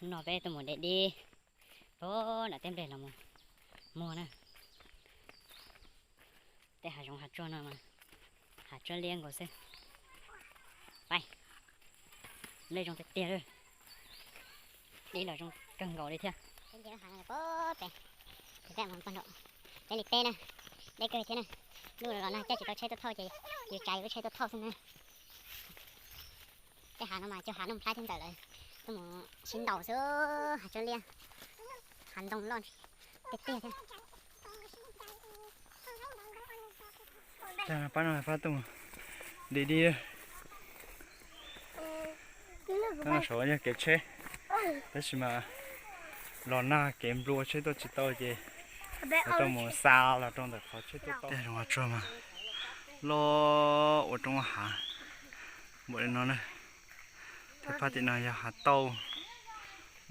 Hnub no peb tuaj mus de dib puag nram tej nplej los mus muag na. Tej hav zoov hav tsuag no mas hav tsuag liab nkaus xwb. Pais, nplej zoo tiag tiag li. Dib los zoo kawg nkaus li thiab. Peb li teb na, deb kawg thiab na. Hnub no los nag coj tsis tau tsheb tuaj thauj ces yus tsav yus lub tsheb tuaj thauj xwb na. Tej hav no mas cuag hav Noj Nplhaib thiab ntawm lawv tuaj mus sib ntaus xwb, hav tsuag liab, hav ntoo loj tiag tiag thiab. Pab no pab tuaj mus de dib. Pab no saum yog kev tsheb, tab sis mas los nag kev nplua tsheb tuaj tsis tau ces lawv tuaj mus xa los rau ntawm qhov tsheb tuaj tau. Tej hav tsuag mas loj ua roob ua hav npaum li no na. Tej phab tim no yog hav tauj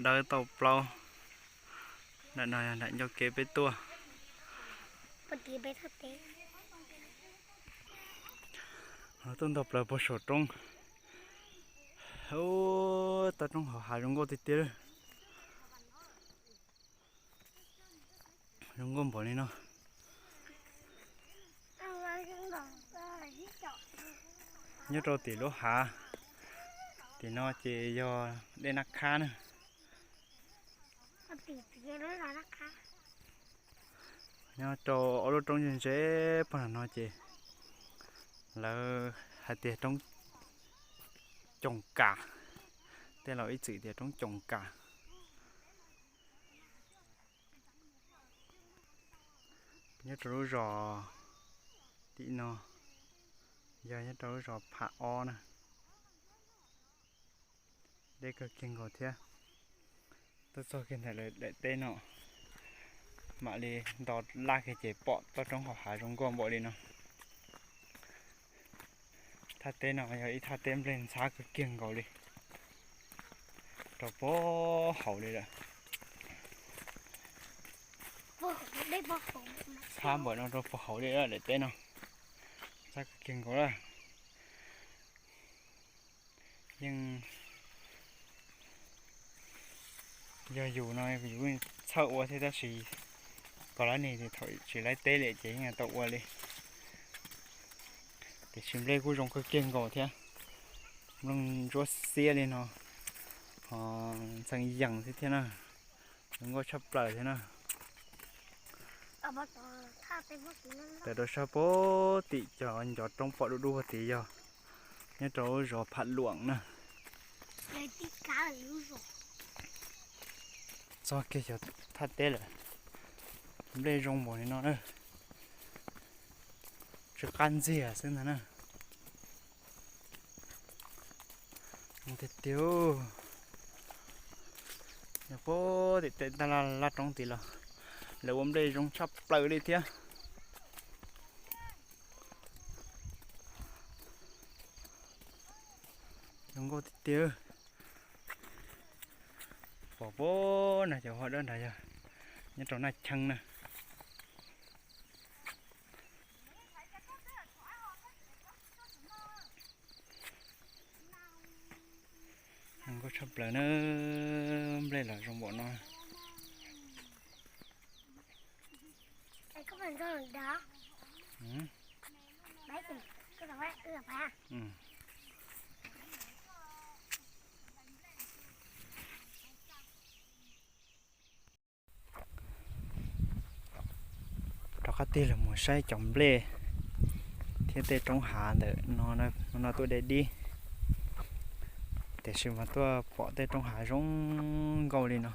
dawb tauj plaub. Nram no yog nram ncauj kev peb tuaj. Lawv tuaj ntaus plaws puag saum roob. Ub, toj roob hauv hav zoo nkauj tiag tiag li. Zoo nkauj npaum li no. Nyob rau tim lub hav, tim no ces yog dej Naj Khab na. Nyob rau ob lub roob ze ze puag nram no ces lawv hais tias roob Coom Kam, tej laus ib txwm tias roob Coom Kam. Nyob rau lub zos tim no yog nyob rau lub zos Pham Ob na. Deb kawg kiag nkaus thiab. Tuaj txog kiag ntawm lawv daim teb no, mam li nto laj kiag ces pom toj roob hauv hav zoo nkauj npaum li no. Thaj teb no yog ib thaj teb nplej ntxhab kawg kiag nkaus li, rau puag hauv li lawm. Ntxhab npaum no rau puag hauv li lawm daim teb no, ntxhab kawg kiag nkaus lawm. Yeej yog yus no yus txhawj ua thiab tab sis kom lab nig thaum tsis laib teb li ces yeej tau ua li. Tiam sis nplej kuj zoo kawg kiag nkaus thiab, nplooj ntsuab xiab li no, ho ntxhee yees xwb thiab na, zoo nkauj tshaj plaws thiab na. Tawm rau sab puag tim cov ncov roob pom dub dub puag tid yog nyob rau lub zos Pham Luam na. Txog kiag cov thaj teb lawm, nplej zoo npaum li no na, tsis qab ntxiag xwb ntag na. Tiag tiag, yog puag tim tej laj roob tid los lawv ua nplej zoo tshaj plaws li thiab. Zoo nkauj tiag tiag. Pom puag nram cov huab dawb nrad yog nyob rau Naj Cheeb na. Zoo nkauj tshaj plaws na, nplej los zoo npaum no. Rov qab tig los mus saib cov nplej thiab tej roob hav ntawm no, no tuaj de dib, tiam sis mas tuaj pom tej roob hav zoo nkauj li no,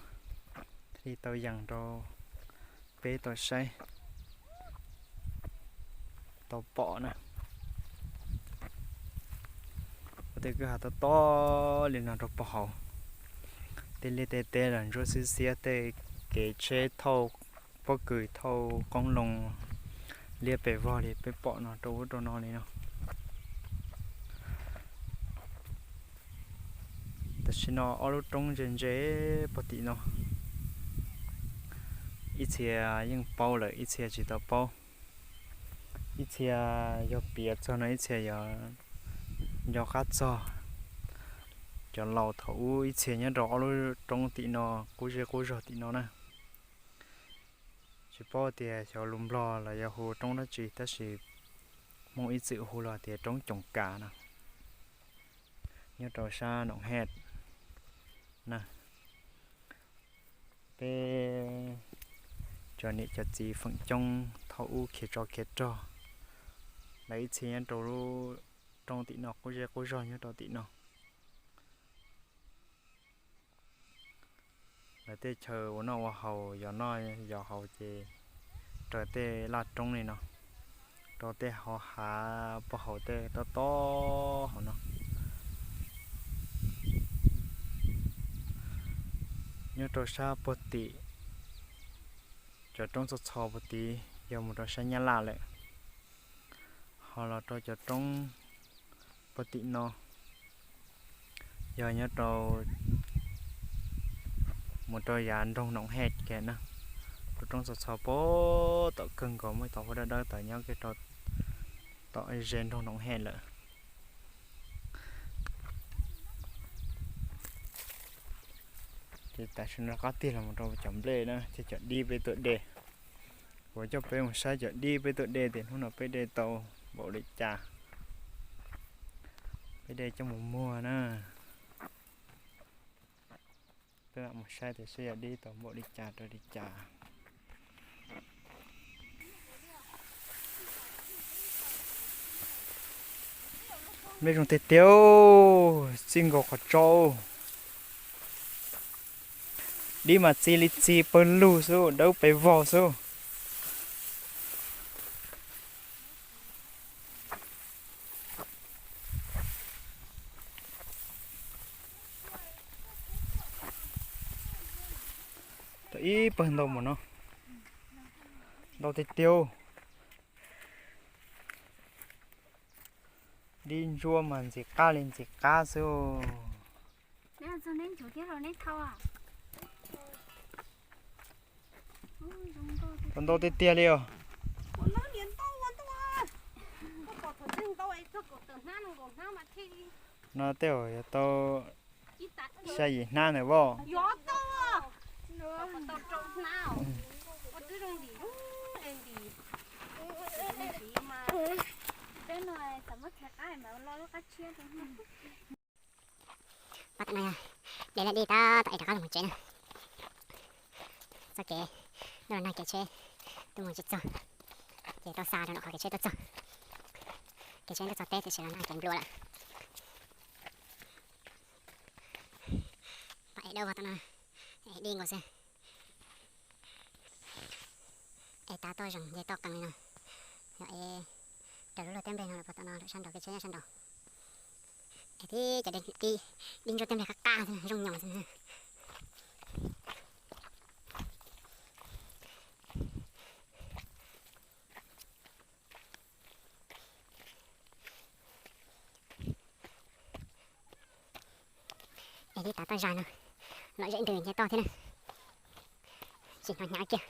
thiaj li tau yees rau peb tau saib tau pom na. Ua tej kwj ha tob tob li no rau puag hauv, tej liaj tej teb los ntsuab xiab xiab, tej kev tsheb thauj pob kws thauj qoob loo liab pes vog li peb pom no rau ub rau no li no. Tam sim no ob lub roob ntse ntse puag tim no, ib txhia yeej paub lawm ib txhia tsis tau paub, ib txhia yog piav txog no ib txhia yog nco qab txog. Cov laus thaum ub ib txhia nyob rau ob lub roob tim no, qub zej qub zog tim no na. Tsis paub tias xyov lus Nplog los yog hu roob dab tsi, tab sis Hmoob ib txwm hu los tias roob Coos Kas no, nyob rau sab Noom Hej na. Peb cov niam cov txiv feem coob thaum ub khiav tsov khiav rog, lawv ib txhia nyob rau lub roob tim no, qub zej qub zog nyob rau tim no. Lawv tej chaw ua noj ua haus, yos noj yos haus ces raws tej laj roob li no, rau tej hauv hav, puag hauv tej tob tob hauv no. Nyob rau sab puag tim, cov roob txho txho puag tid yog mus rau sab Nyab Laj lawm. Ho los rau cov roob puag tim no yog nyob rau, mus rau yav nroog Noom Hej kiag na. Lub roob txho txho puag tom kawg nkaus, muaj tod huab dawb dawb tod nyob kiag rau tom ze nroog Noom Hej lawm. Ces tam sim no rov qab tig los mus rau cov nplej na, thiab cov dib peb tuaj de. Kuv coj peb mus saib cov dib peb tuaj de tias hnub no peb de tau npaum li cas, peb de coj mus muag na. Peb mam mus saib tias saib yog dib tau npaum li cas rau li cas. Nplej zoo tiag tiag, txij nkaus qhov tso. Dib mas txi li txi pawg lug xwb, dawb pes vog xwb. Tau ib pawg ntau mus no, ntau tiag tiag. Dib ntsuab mas ntxim qab li ntxim qab xwb. Tau ntau tiag tiag li os. No tej zaum yuav tau xya yim hnab ntawd voj. Pab tam no de lawm dib tab tom es rov qab los mus tsev na. Txoj kev, no los nag kev tsheb tuaj mus tsis txog, ces tau xa rau nram qhov kev tsheb tuaj txog. Kev tsheb tuaj txog teb tiam sis los nag kev nplua lawm. Pab es dawb vog tom no, es dib nkaus xwb. Es tav toj zoov ces toj qees li no, yog es raws lub luag teb nplej no los puag tom no rau sab nraud kev tsheb nyob sab nraud. Es tib cov dib ntsuab teb nplej qab qab zoo nyoos xwb. Es tib tav toj zag no, lom zem ntws nce toj thiab na, tsis hnov hnyav kiag.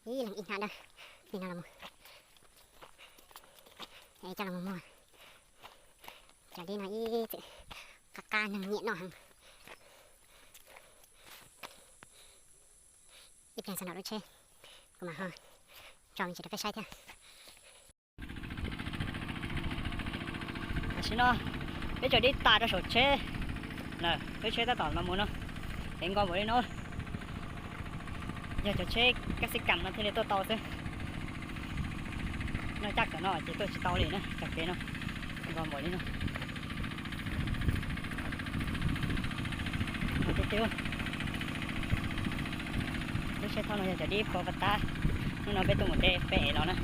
Ib leeg ib hnab dawb li no los, coj los mus muag. Cov dib no ib txwm qab qab neeg nyiam noj heev. Ib pliag txog nram lub tsheb, kuv mam ho tso me ntsis rau peb saib thiab. Tam sim no peb tso dib tas rau saum tsheb na, peb tsheb tab tom los mus no, kev nkos npaum li no. Yog cov tsheb kab xib kam no thiaj li tuaj tau xwb. No caj kom no ces tuaj tsis tau li na, cov kev no nkos npaum li no. Tiag tiag, lub tsheb thauj no yog cov dib pov pas tab, hnub no peb tuaj mus de peb ev los na.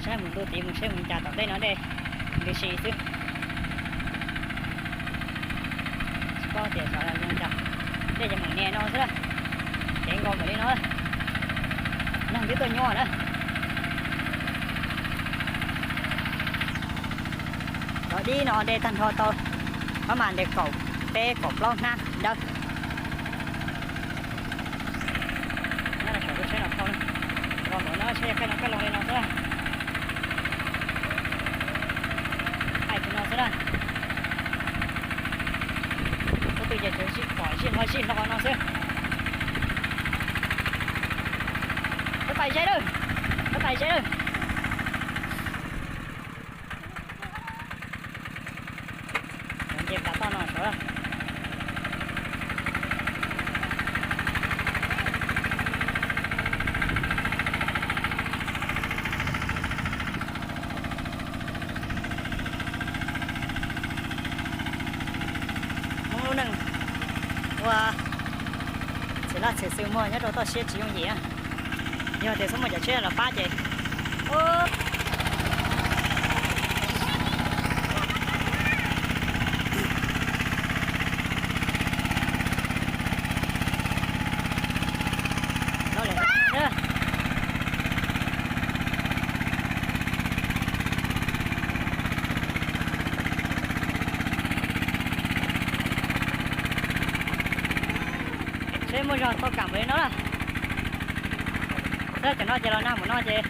Saib mus ntu tid mus seb mus li cas, tom ntej no dej ntws si xwb. Tsis paub tias xyov zoo li cas, dej ces meem nias no xwb, kev nkos npaum li no, neeg twb tuaj nyuaj na. Dib no de tag nrho tau, pab mas de kaum peb kaum plaub hnab dawb. Nyob rau saum lub tsheb no thauj na, los mus no tsheb yog kab no kab los li no xwb na. Hais tsis no xwb na. Ub twg ces tsuas sib pom sib hlo sib hlo no xwb. Peb pais ze lawm, peb pais ze lawm. Nce plas toj no sawv. Hmoob lub neej ua txhim laj txhim xws muag nyob rau toj siab tsis yooj yim. Yog tias xub muaj cov tsheb los pab ces Tsheb muaj zog tau kam npaum li no na. Xab cov no ces los nag npaum no ces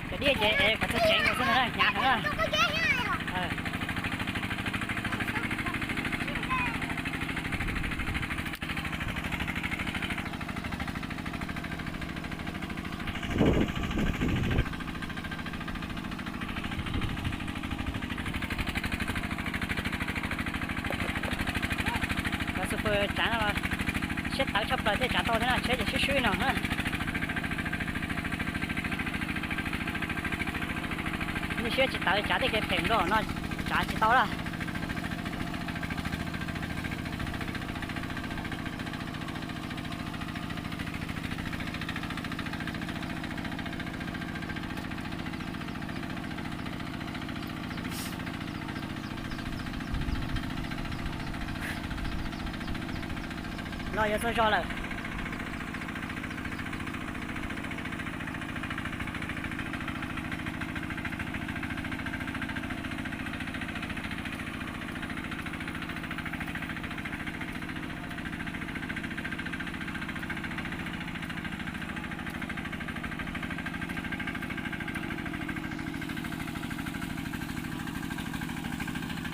cov dib ces kom txog tsev nkaus xwb na, hnyav heev na. Los xu pw tsav no siab tawv tshaj plaws thiaj tsav tau thiab no, tsheb ces swb swb no na. Nyuaj siab tsis tawv, tsav tej kev phem nplog no tsav tsis tau lawm. Los yuav txog zos lawm.